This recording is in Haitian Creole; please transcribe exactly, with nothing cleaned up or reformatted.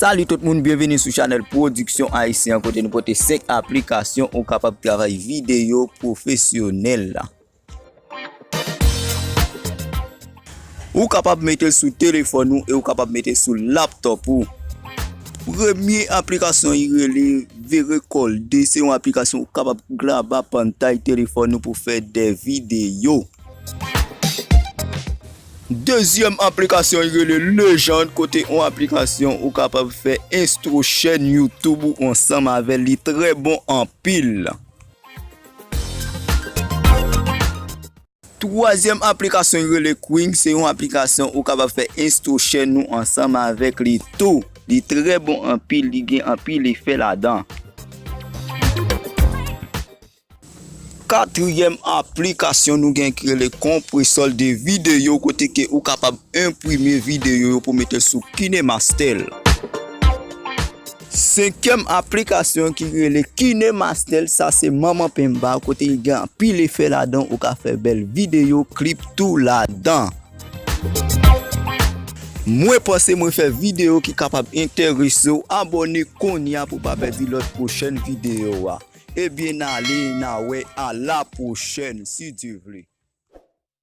Salut tout moun, byenveni sou chanèl Pwodiksyon Ayisyen an, kote nou pote senk aplikasyon ou kapab travay videyo pwofesyonèl la. Ou kapab mete l sou telefòn ou e ou kapab mete l sou laptòp ou. Premye aplikasyon, li rele V R Code. Se yon aplikasyon ou kapab graba pantay telefòn ou pou fè de videyo. Dezyèm aplikasyon, li rele Legend, kote yon aplikasyon ou kapab fè enstro chèn YouTube ou ansanm avè l. Li trè bon anpil. Twazyèm aplikasyon, li rele Queen, se yon aplikasyon ou kapab fè enstro chèn ou ansanm avèk li tou. Li trè bon anpil, li gen anpil efè ladan. Katriyèm aplikasyon nou gen ki rele konpresò de videyo, kote ke ou kapab enprime videyo yo pou mete l sou KineMaster. Senkyèm aplikasyon ki rele KineMaster, sa se manman penba, kote li gen anpil efè ladan, ou ka fè bèl videyo, klip tou ladan. Mwen panse mwen fè videyo ki kapab enterese w. Abòne kounye a pou w pa pèdi lòt pwochèn videyo a. Ebyen, n ale, n a wè, a la pwochèn, si Dye vle.